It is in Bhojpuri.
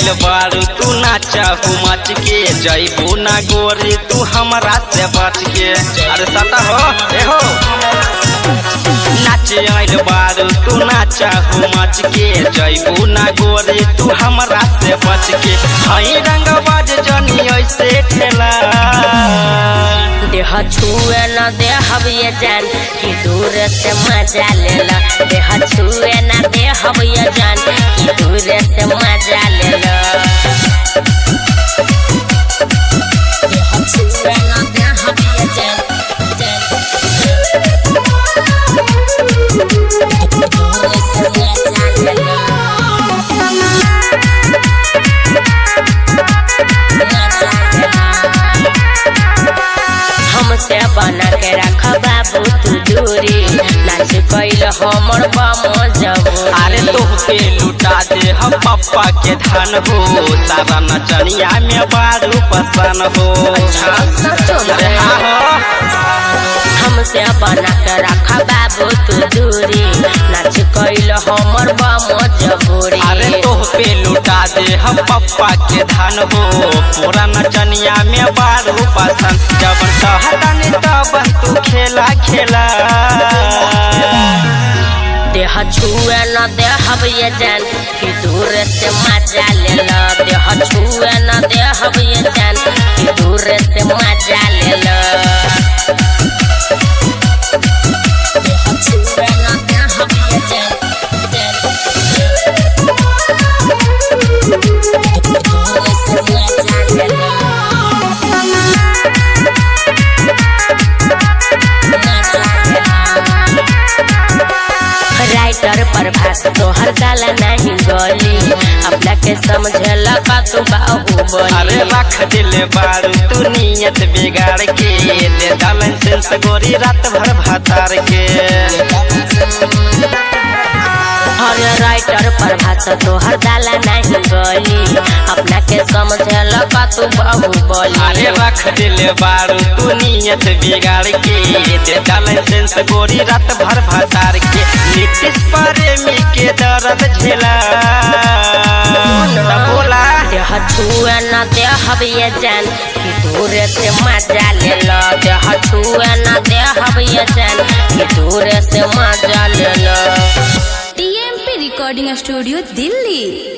आइल बारू तू नाचा हूँ मच के, जैबू ना गोरी तू हमरा से बच के। अरे सता हो ए हो। नाचे आइल बारू तू नाचा हूँ मच के, जैबू ना गोरी तू हमरा से बच के। हई रंगबाज जनी ऐसे ठेला। देह छुए न देहब ये जान कि दूर से मजा लेला। देह छुए न देहब ये जान कि दूर से मजा लेला। देह छुए न देहब ये जान, जान। दूर से मजा लेला। मजा लेला। हमसे बना के रख बाबू तू दूरी, नाच कैल हमर बम। अरे तोहके लुटा दे हम पप्पा के धन हो, सारा नचनिया में बारू पसन हो। अरे हाँ हो। हमसे बना के रख बाबू तू दूरी, नाच कैल हमर बम जबूरी। अरे तोहके लुटा दे हम पप्पा के धन हो, पूरा नचनिया में बारू पसन। जब कहतनी तब तू खेला खेला। देह छुए न देहब ये जान कि दूर से मजा लेला। देह छुए न देहब ये जान कि दूर से मजा लेला। देह छुए न देहब ये जान, जान। दूर से मजा लेला। मजा लेला। राइटर प्रभास तोहर गाला नहीं गली, अपना के समझला का तू बाहुबली। अरे रख दिल बारू तू नियत बिगाड़ के, दे दलन सेंस गोरी रात भर भातार के। अरे राइटर प्रभास तोहर गाला नहीं गली, अपना के समझला का तू बाहुबली। अरे रख दिल बारू तू नियत बिगाड़ के, दे दलन सेंस गोरी रात भर भातार के। नीतीश प्रेमी के दर्द झेला। बोला देह छुए न देहब ये जान कि दूर से मजा लेला। देह छुए न देहब ये जान कि दूर से मजा लेला। TMP recording studio Delhi.